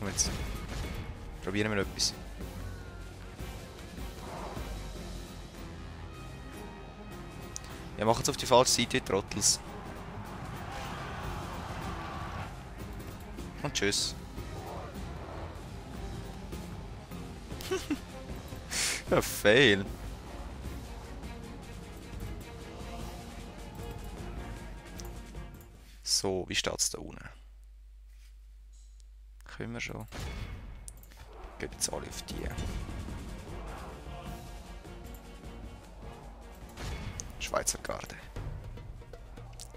Komm jetzt. Probieren wir etwas. Ja, machen es auf die falsche Seite, die Trottels. Und tschüss. Ja, fail. So, wie steht es da unten? Können wir schon. Gehen jetzt alle auf die. Schweizer Garde.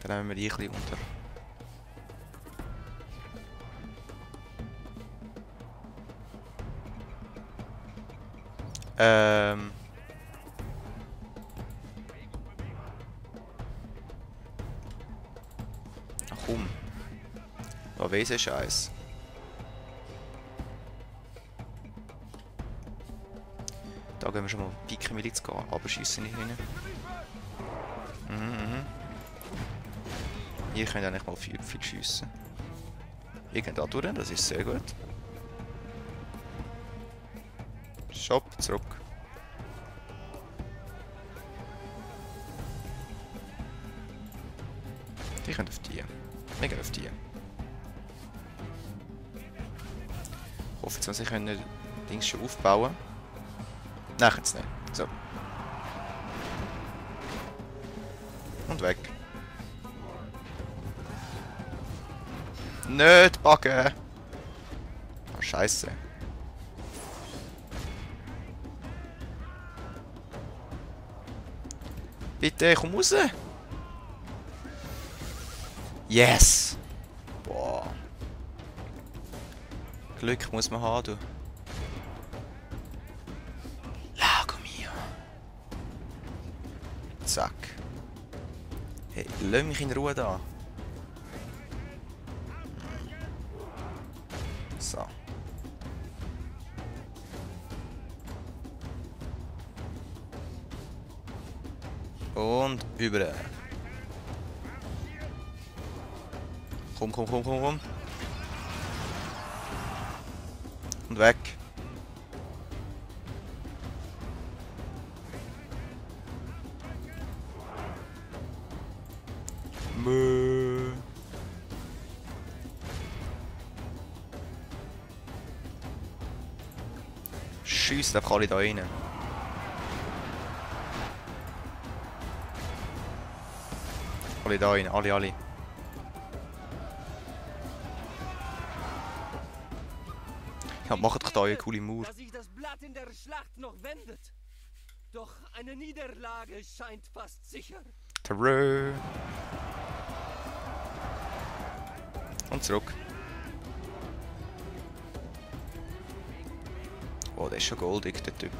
Dann nehmen wir die ein bisschen unter. Ach komm. Da weiss ich Scheiß. Da gehen wir schon mal Pikenmiliz gehen, aber schiessen nicht rein. Hier könnt ihr eigentlich mal viel schiessen. Ihr könnt da durch, das ist sehr gut. Stopp, zurück. Die könnt auf die. Wir gehen auf die. Ich hoffe jetzt, dass ich Dings schon aufbauen. Nein, jetzt nicht. So. Und weg. Nicht backen! Oh, Scheiße. Bitte, komm raus! Yes! Boah. Glück muss man haben, du. Lago mio. Zack. Hey, lass mich in Ruhe da. So. Und über. Komm. Und weg. Mö. Schießt einfach alle da rein. Alle da rein, alle. Ja, macht doch da eine coole Mauer. Dass sich das Blatt in der Schlacht noch wendet. Doch eine Niederlage scheint fast sicher. Tarö. Und zurück. Oh, der ist schon goldig, der Typ.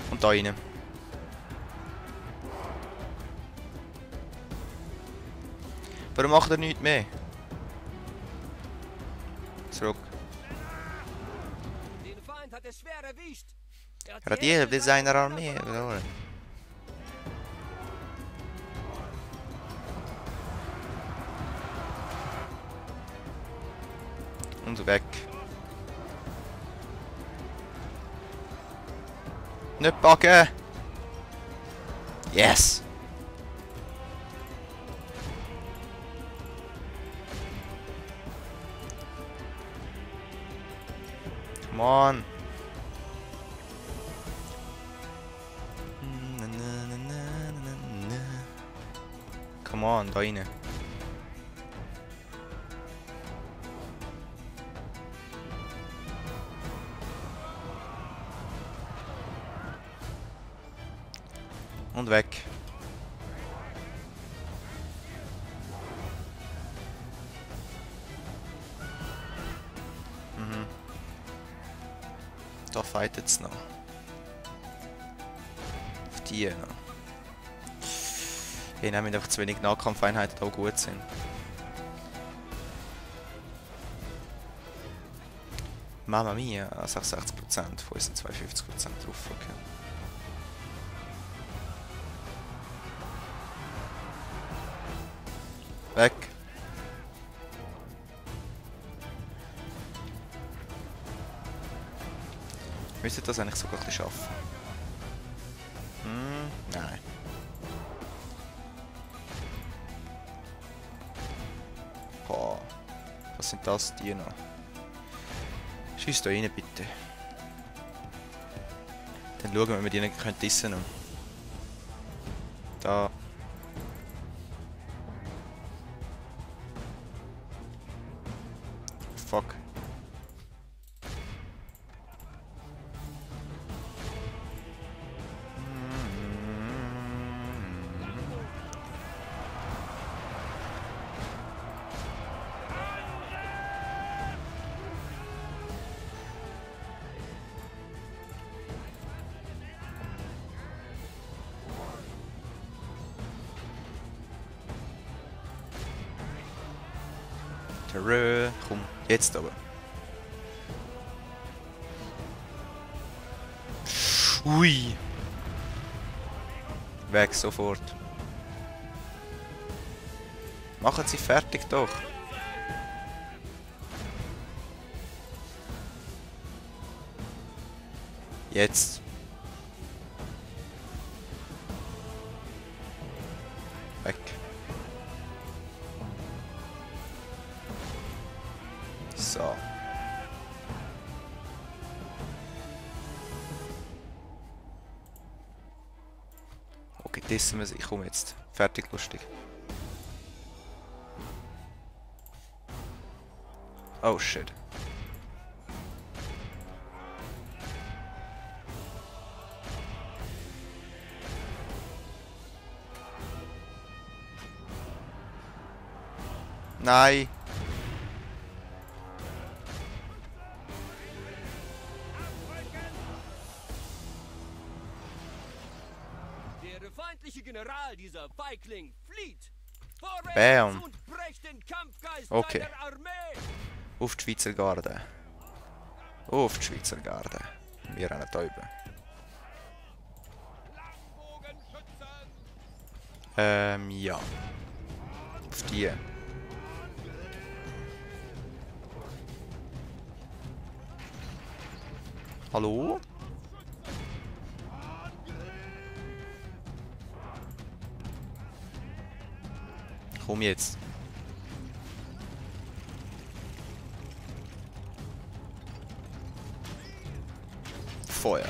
Und da rein. Warum macht er nichts mehr? Zurück. Den Feind hat es schwer erwischt. Radier will seiner Armee verloren. Und weg. Nicht packen! Yes! Come on! Come on, da rein. Und weg. Da fightet es noch. Auf die noch. Ich nehme einfach zu wenig Nahkampfeinheiten, die auch gut sind. Mamma mia, 66%, von uns sind 52% drauf. Okay. Weg. Müsste das eigentlich sogar ein bisschen schaffen? Nein. Boah. Was sind das? Die noch? Schieß da rein, bitte. Dann schauen wir, ob wir die nicht dissen können. Da. Fuck. Terror. Komm, jetzt aber. Ui. Weg sofort. Machen Sie fertig doch. Jetzt. Weg. So. Okay, dissen wir sie. Ich komme jetzt. Fertig, lustig. Oh shit. Nein. Der feindliche General dieser Feigling flieht. Bam. Und brecht den Kampfgeist Okay. seiner Armee. Auf die Schweizer Garde. Auf die Schweizer Garde. Wir haben eine Taube. Ja. Auf die. Hallo? Komm jetzt. Feuer.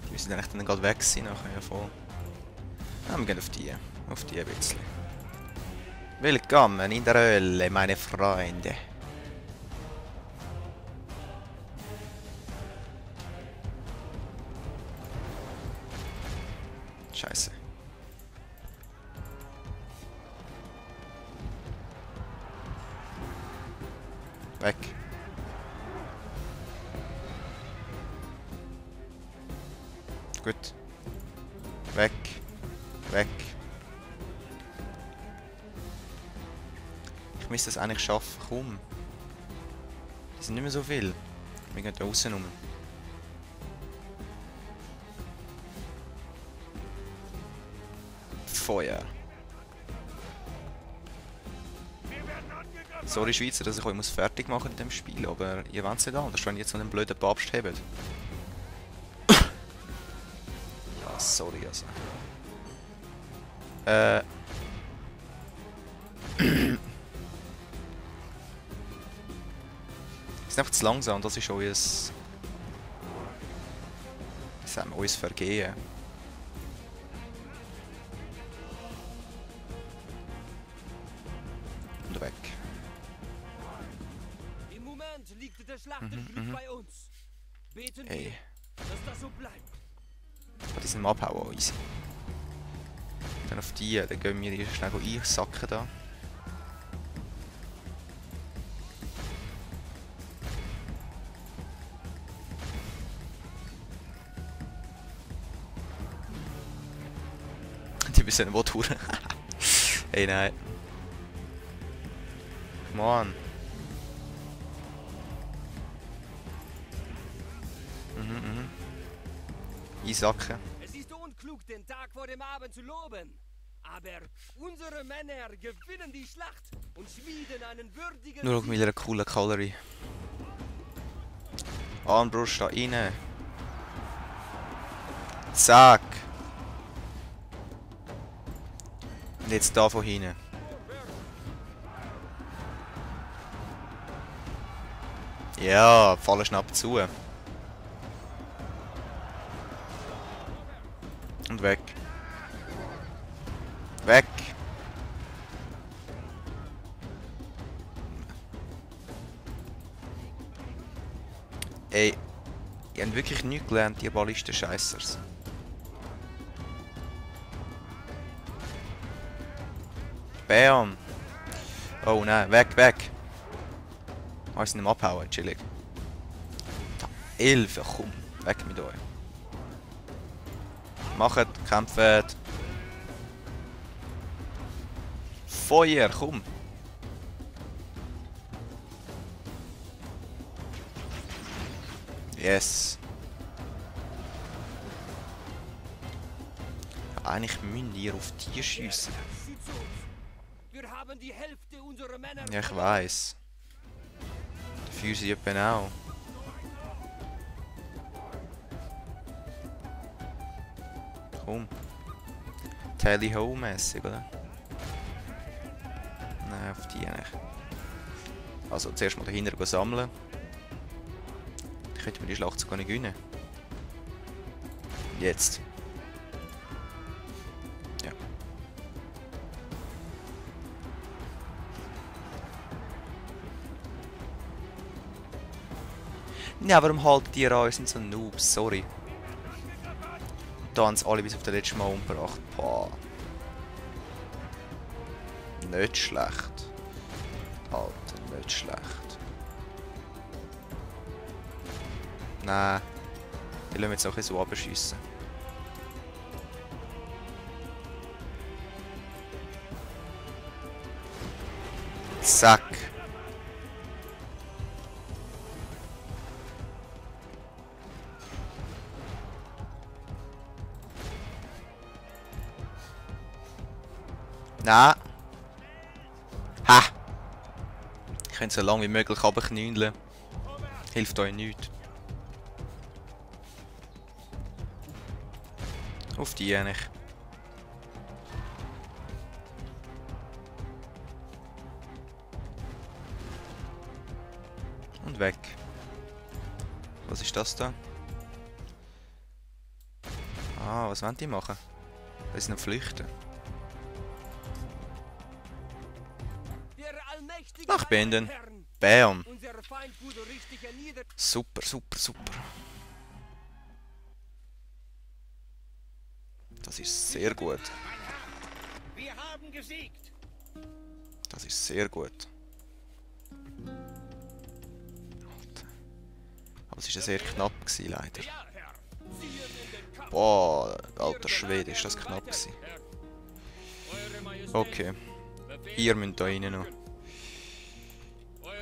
Die müssen eigentlich dann gerade weg sein nachher voll. Ah, wir gehen auf die. Auf die ein bisschen. Willkommen in der Hölle, meine Freunde. Scheiße. Weg. Gut. Weg. Weg. Ich müsste das eigentlich schaffen. Komm. Das sind nicht mehr so viel. Wir gehen da außen rum. Feuer. Sorry Schweizer, dass ich euch muss fertig machen in dem Spiel, aber ihr wollt es nicht anders, wenn ihr jetzt so einen blöden Papst habt. Ja, sorry also. ist einfach zu langsam, das ist euer... Wie sagen wir, uns Vergehen. Und weg. Im Moment liegt der Schlachtenglück bei uns. Beten Ey. wir, dass das so bleibt. Aber die sind abhauen, easy. Dann auf die, dann gehen wir die schnell einsacken da. Die müssen wo durch. Hey, nein. Come on. Einsacken. Es ist unklug, den Tag vor dem Abend zu loben. Aber unsere Männer gewinnen die Schlacht und schmieden einen würdigen Nur mit einer coolen Colorie. Armbrust da rein. Zack. Und jetzt da von hinten. Ja, fallen schnapp zu. Und weg. Weg. Ey, ich habe wirklich nichts gelernt, die Ballisten-Scheissers. Bam! Oh nein, weg, weg! Oh, ich sind nicht abhauen, chillig. 11, komm, weg mit euch. Macht, kämpft. Feuer, komm! Yes! Eigentlich müsst ihr auf die schiessen. Wir haben die Hälfte unserer Männer. Ja, ich weiss. Dafür sie eben auch. Komm. Tally-Ho-mässig, oder? Nein, auf die eigentlich. Also zuerst mal dahinter sammeln. Ich könnte mir die Schlacht sogar nicht gewinnen. Jetzt. Ja. Ja, warum halten die an? Sind so Noobs, sorry. Da haben sie alle bis auf den letzten Mal umgebracht. Boah. Nicht schlecht. Alter, nicht schlecht. Nein. Die lassen wir jetzt auch so abschiessen. Zack. Nein. Ha! Ich könnte so lange wie möglich runterknüllen. Hilft euch nichts. Auf die eigentlich. Und weg. Was ist das da? Ah, was wollen die machen? Die sind am Flüchten. Nachbinden. Bam. Super, super, super. Das ist sehr gut. Wir haben gesiegt. Das ist sehr gut. Aber es war sehr knapp gewesen, leider. Boah, alter Schwede, ist das knapp gewesen. Okay. Ihr müsst da rein noch.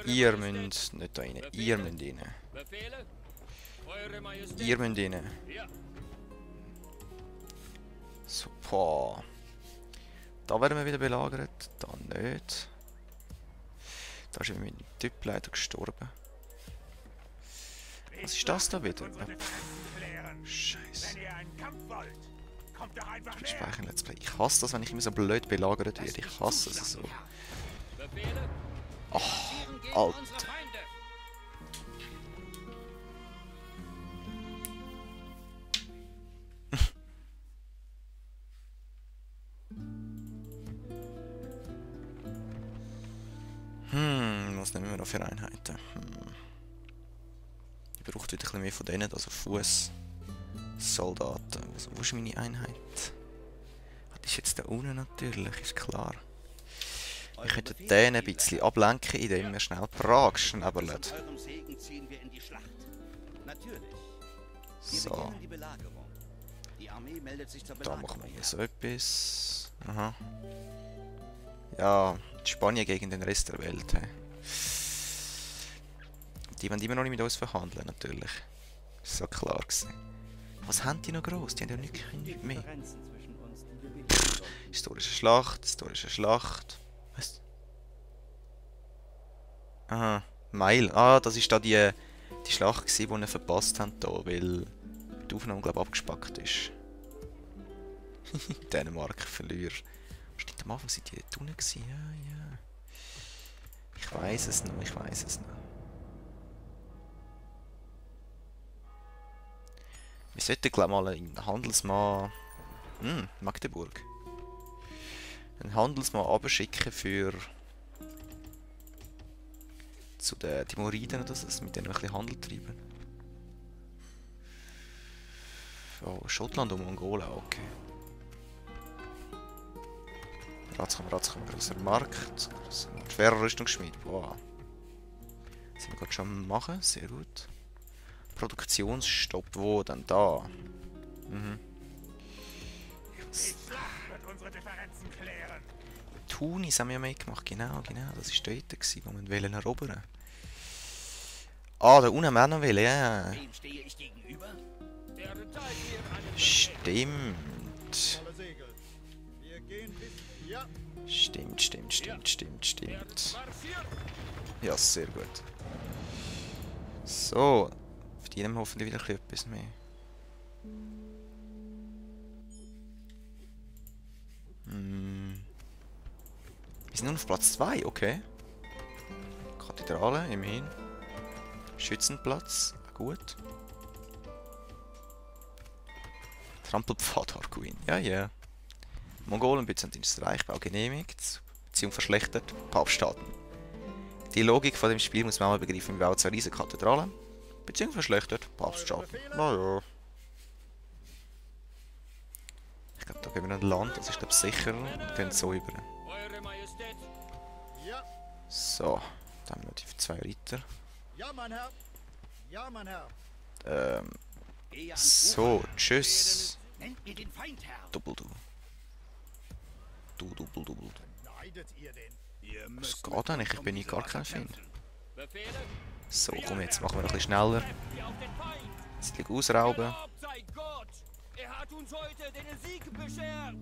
Ihr müsst nicht da rein. Ihr müsst rein. Ihr müsst rein. So, boah. Da werden wir wieder belagert. Da nicht. Da ist mein Typ leider gestorben. Was ist das da wieder? Scheiße. Speichern Let's Play. Ich hasse das, wenn ich immer so blöd belagert werde. Ich hasse es so. Ach, Alter. Was nehmen wir noch für Einheiten? Ich brauche wieder ein bisschen mehr von denen, also Fußsoldaten. Wo ist meine Einheit? Das ist jetzt da unten natürlich, ist klar. Wir könnten den ein bisschen ablenken, indem wir schnell Prag schnabbeln. So. Da machen wir so etwas. Aha. Ja, Spanien gegen den Rest der Welt. He. Die wollen immer noch nicht mit uns verhandeln, natürlich. Das war so klar gewesen. Was haben die noch gross? Die haben ja nichts mehr. Historische Schlacht, historische Schlacht. Was? Aha, Meil. Ah, das ist da die Schlacht gewesen, die wir verpasst haben hier, weil die Aufnahme, glaube ich, abgespackt ist. Dänemark Verlierer. Stimmt, am Anfang sind die dort unten gewesen. Ja, ja. Ich weiß es noch, ich weiß es noch. Wir sollten, glaube ich, mal einen Handelsmann... Magdeburg. Einen Handelsmann abschicken für... zu den Timuriden oder so, dass wir mit denen ein bisschen Handel treiben. Oh, Schottland und Mongolen, okay. Ratskammer, grosser Markt, schwerer Rüstungsschmied, boah. Das sind wir gerade schon am machen, sehr gut. Produktionsstopp, wo denn da? Mhm. Tunis haben wir ja mitgemacht, genau, das war dort, gewesen, wo wir wollen erobern. Ah, da unten haben wir auch noch wollen, ja. Stimmt. Stimmt. Ja, sehr gut. So, verdienen wir hoffentlich wieder etwas mehr. Wir sind nur auf Platz 2, okay. Kathedrale, immerhin. Schützenplatz, gut. Trampelpfad Arguin, ja, ja. Mongolen Byzantinisches Reichbau genehmigt. Beziehung verschlechtert. Papststaaten. Die Logik von dem Spiel muss man mal begreifen. Wir bauen zwei riesige Kathedralen. Beziehung verschlechtert. Papststaaten. Naja. Ich glaube, da gehen wir noch ein Land. Das ist, glaube ich, sicher. Und gehen so über. So. Dann haben wir noch die zwei Reiter. So, tschüss. Doppel-Du. Doppel. Was geht eigentlich? Ich bin nie gar kein Fan. So, komm, jetzt machen wir ein bisschen schneller. Jetzt liegen ausrauben. Er hat uns heute den Sieg beschert.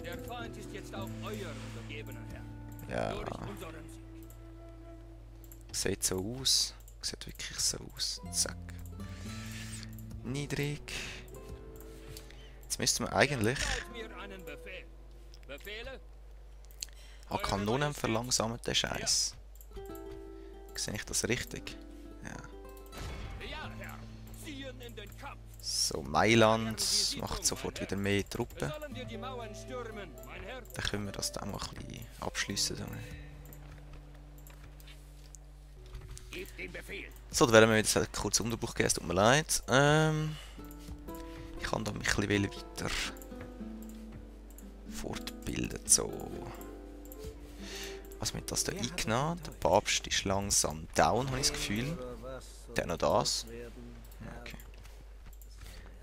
Der Feind ist jetzt auch euer untergebener Herr. Ja. Durch unseren Sieg. Sieht so aus. Sieht wirklich so aus. Zack. Niedrig. Jetzt müssten wir eigentlich... Ah, Kanonen verlangsamen, der Scheiß. Sehe ich das richtig? Ja. So, Mailand macht sofort wieder mehr Truppen. Dann können wir das dann mal ein bisschen abschliessen. So, dann werden wir jetzt einen kurzen Unterbruch geben, es tut mir leid. Ich kann da mich ein bisschen weiter fortbilden. So. Was mit das da eingenommen? Der Papst ist langsam down, habe ich das Gefühl. Der noch das. Okay.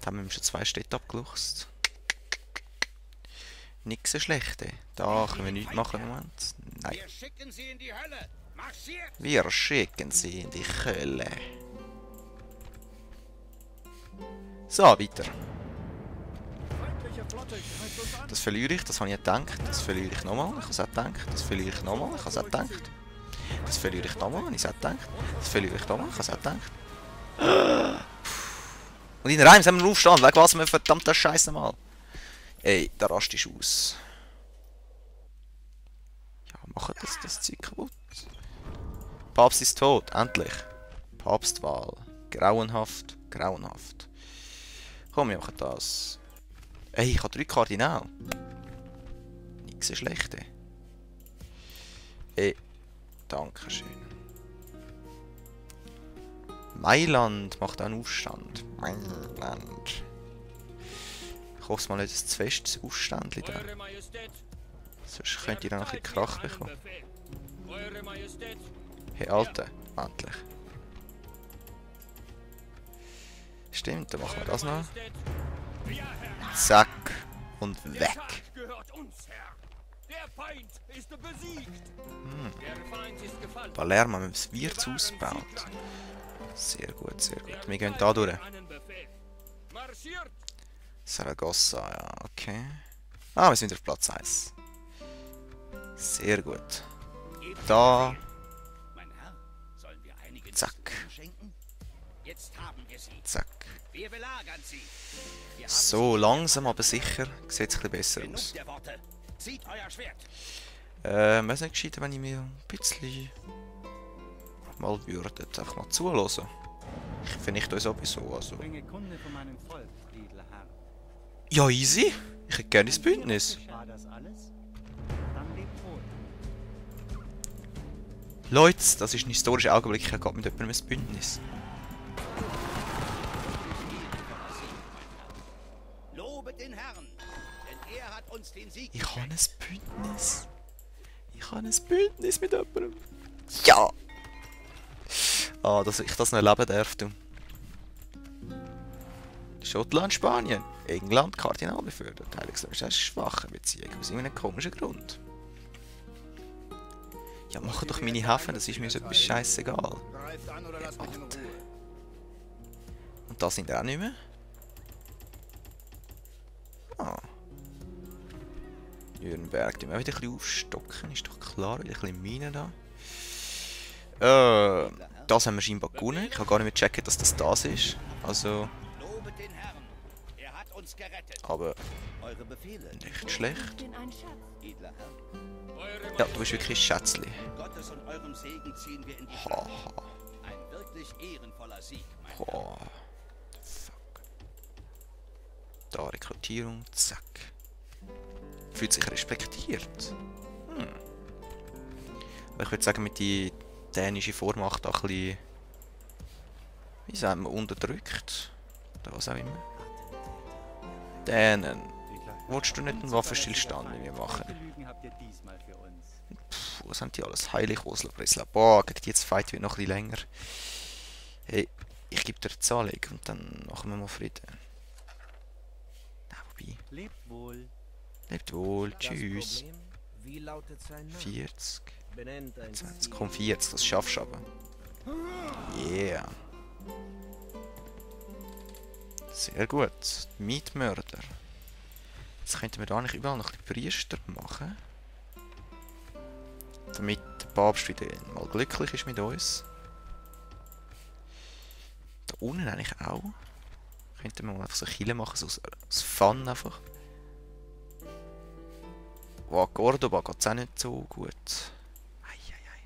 Dann haben wir schon 2 Städte abgeluchst. Nix so schlecht. Da können wir nichts machen im Moment. Nein. Wir schicken sie in die Hölle. So, weiter. Das verliere ich, das habe ich gedacht. Das verliere ich nochmal, ich habe es auch gedacht. Das verliere ich nochmal, ich habe es auch gedacht. Das verliere ich nochmal, ich habe es auch gedacht. Das verliere ich nochmal, ich habe es auch gedacht. Und in Reims haben wir einen Aufstand, leg was mir verdammter Scheiße mal. Ey, da rastest du aus. Ja, machen das Zeug kaputt. Papst ist tot, endlich. Papstwahl. Grauenhaft, grauenhaft. Komm, wir machen das. Ey, ich habe 3 Kardinal. Nix so schlecht, ey. Ey, dankeschön. Mailand macht auch einen Aufstand. Mailand. Ich hoffe mal nicht, dass zu fest Aufständchen da. Sonst könnt ihr dann noch ein bisschen Krach bekommen. Hey, Alter, endlich. Stimmt, dann machen wir das noch. Zack. Und weg. Palermo haben wir das Wirts ausgebaut. Sehr gut, sehr gut. Wir gehen da durch. Saragossa, ja, okay. Ah, wir sind wieder auf Platz 1. Sehr gut. Da. Mein Herr, sollen wir einige Zack. schenken? Jetzt haben wir sie. Zack. Wir belagern sie. Wir haben So, langsam aber sicher sieht es ein bisschen besser genug aus. der Worte. Zieht euer Schwert. Wäre es nicht gescheiter, wenn ich mir ein bisschen mal würde, einfach mal zuhören. Ich vernichte euch sowieso, also. Bringe Kunde von meinem Volk, edler Herr. Ja, easy. Ich hätte gerne das Bündnis. War das alles? Dann lebt wohl. Leute, das ist ein historischer Augenblick. Ich habe gerade mit jemandem ein Bündnis. Lobet den Herrn, denn er hat uns den Sieg Ich habe ein geschenkt. Bündnis. Ich habe ein Bündnis mit jemandem. Ja! Ah, dass ich das noch erleben darf, du. Schottland, Spanien. England, Kardinal befördert. Heiliges ist schwache Beziehung. Aus irgendeinem komischen Grund. Ja, mach doch meine Häfen, das ist mir so etwas scheißegal. Greift an oder lasst mich in Ruhe. Und da sind wir auch nicht mehr. Ah. Nürnberg, die müssen wir wieder ein bisschen aufstocken, ist doch klar, wieder ein bisschen Minen da. Das haben wir scheinbar gewonnen. Ich habe gar nicht mehr gecheckt, dass das ist. Also, Lobet den Herrn, er hat uns gerettet. aber Eure Befehle, nicht schlecht. bin ein Schatz. edler Herr. Ja, du bist wirklich ein Schätzli. Gottes und eurem Segen ziehen wir in die Schlacht. Haha. Ein wirklich ehrenvoller Sieg, mein Herr. Boah. Fuck. Da Rekrutierung, zack. Fühlt sich respektiert. Aber ich würde sagen, mit die dänische Vormacht auch ein bisschen, wie sagen wir, unterdrückt. Oder was auch immer. Dänen. Wolltest du nicht einen Waffenstillstand mit mir machen? Welche Lügen habt ihr diesmal für uns? Puh, was haben die alles? Heilig, Oslo, Breslau. Boah, gegen die jetzt Fight wird noch ein bisschen länger. Hey, ich gebe dir eine Zahlung und dann machen wir mal Frieden. Na, wobei. Lebt wohl. Lebt wohl, Das tschüss. Problem, wie lautet sein Name? 40, Benennt ein 20, Ziel. komm 40, das schaffst du aber. Yeah. Sehr gut. Mietmörder. Jetzt könnten wir da eigentlich überall noch ein bisschen Priester machen. Damit der Papst wieder mal glücklich ist mit uns. Da unten eigentlich auch. Könnten wir mal einfach so Kille machen, so aus Fun einfach. Wow, Cordoba geht es auch nicht so gut. Eieiei.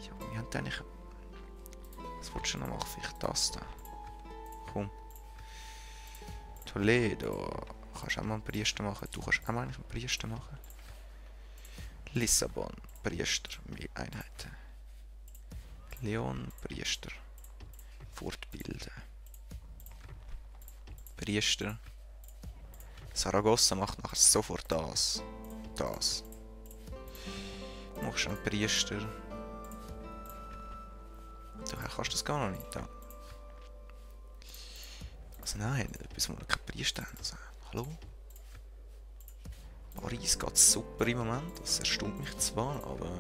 Ja, wir haben eigentlich... Was willst du noch machen? Vielleicht das da. Komm. Toledo. Kannst auch mal einen Priester machen. Du kannst auch mal einen Priester machen. Lissabon. Priester. Einheiten. Leon. Priester. Fortbilden. Priester. Saragossa macht nachher sofort das. Das. Du machst einen Priester. Daher kannst du das gar noch nicht. Da. Also nein, etwas, wo wir keinen Priester haben. Also, hallo? Paris geht super im Moment. Das erstaunt mich zwar, aber...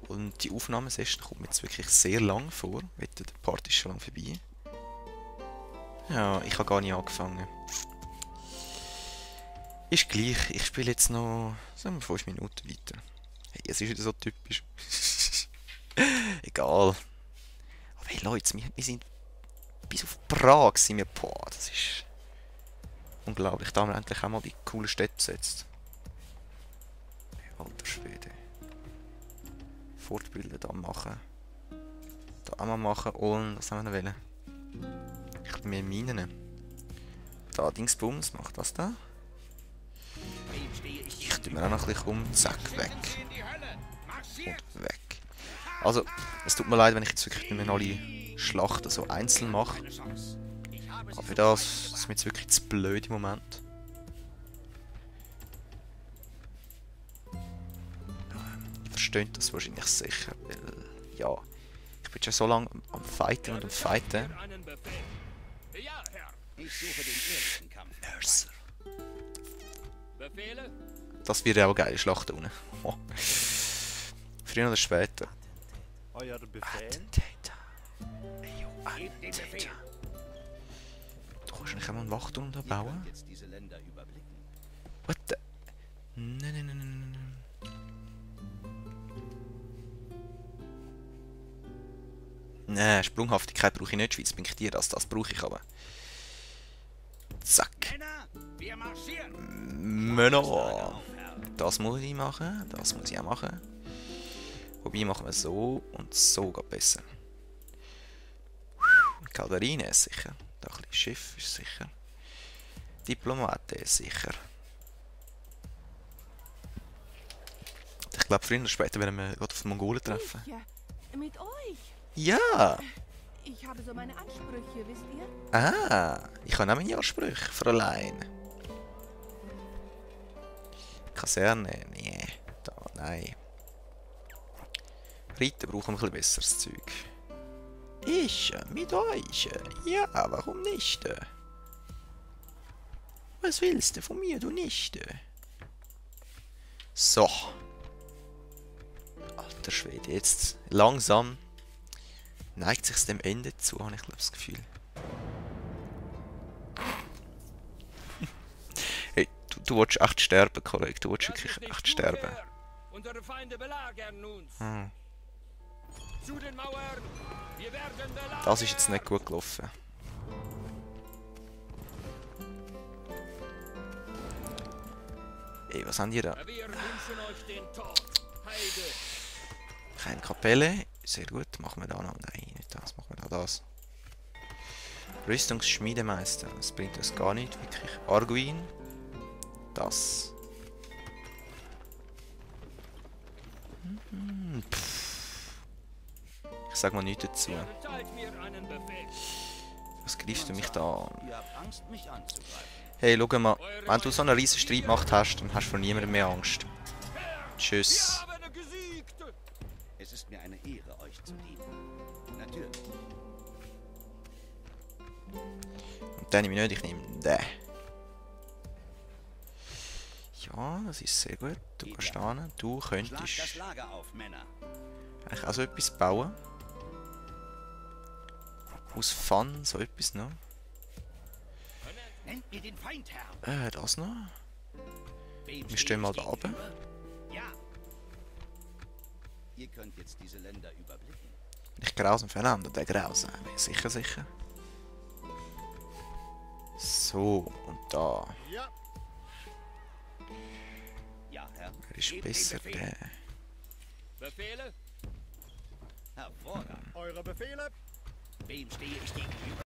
Und die Aufnahmesession kommt mir jetzt wirklich sehr lang vor. Wette, der Part ist schon lang vorbei. Ja, ich habe gar nicht angefangen. Ist gleich, ich spiele jetzt noch, sagen wir, 5 Minuten weiter. Hey, es ist wieder so typisch. Egal. Aber hey Leute, wir sind bis auf Prag sind wir, boah, das ist unglaublich. Da haben wir endlich auch mal die coolen Städte besetzt. Alter Schwede. Fortbilden da machen. Da auch mal machen und was haben wir noch wollen? Ich will mehr Minen. Da Dingsbums, macht das da. Ich tue mir auch noch ein bisschen um. Zack, weg. Und weg. Also, es tut mir leid, wenn ich jetzt wirklich nicht mehr alle Schlachten so einzeln mache. Aber für das ist mir jetzt wirklich zu blöd im Moment. Ihr versteht das wahrscheinlich sicher, weil, ja, ich bin schon so lange am Fighten und am Fighten. Ja, Herr. Ich suche den ehrlichen Kampf. Mercer. Befehle? Das wird ja auch geile Schlacht unten. Oh. Früher oder später. Euer Befehl? Attentäter. Ey, yo, Gebt den Befehl. Attentäter. Du Kannst du nicht einmal einen Wachturm da bauen? Jetzt diese Länder überblicken. What the... Nein, nein, nein, nein, nein. Nein, Sprunghaftigkeit brauche ich nicht, Schweiz bin ich dir, das brauche ich aber. Zack. Männer, wir marschieren! Männer. Das muss ich machen, das muss ich auch machen. Wobei machen wir so und so geht besser. Kalderine ist sicher. Da ein bisschen Schiff ist sicher. Diplomaten ist sicher. Ich glaube, früher oder später werden wir gerade auf die Mongolen treffen. Ja, mit euch. Ja! Ich habe so meine Ansprüche, wisst ihr? Ah! Ich habe auch meine Ansprüche, Fräulein. Kaserne? Nee. Da, nein. Reiten brauchen wir ein bisschen besseres Zeug. Ich mit euch? Ja, warum nicht? Was willst du von mir, du nicht? So. Alter Schwede, jetzt langsam neigt sich dem Ende zu, habe ich glaube das Gefühl. Hey, du willst echt sterben, korrekt. Du willst wirklich echt sterben. Unsere Feinde belagern uns. Hm. Zu den Mauern. Wir werden belagert. Das ist jetzt nicht gut gelaufen. Ey, was haben die da? Wir wünschen euch den Tod. Heide. Keine Kapelle. Sehr gut. Machen wir da noch. Nein, nicht das. Machen wir da das. Rüstungsschmiedemeister. Das bringt uns gar nicht. Wirklich. Arguin. Das. Ich sag mal nichts dazu. Erteilt mir einen Befehl. Was greifst du mich da an? Ihr habt Angst, mich anzugreifen. Hey, schau mal. Wenn du so eine riesen Streitmacht hast, dann hast du vor niemandem mehr Angst. Tschüss. Wir haben gesiegt. Es ist mir eine Ehre, euch zu dienen. Natürlich. Und den nehme ich nicht, ich nehme den. Ja, das ist sehr gut. Du kannst da hin. Du Schlagt das könntest Lager auf, Männer. eigentlich auch so etwas bauen. Aus Fun, so etwas noch. Nennt mir den Feind, Herr. Das noch. Wem Wir stehen mal da gegenüber? oben. Ja. Ihr könnt jetzt diese Länder überblicken. Nicht grausam voneinander, der grausam. Sicher, sicher. So, und da. Ja. Ja, Herr. Wer ist Gebt besser, den Befehl. der? Befehle? Hervorragend. Eure Befehle? Wem stehe ich gegenüber?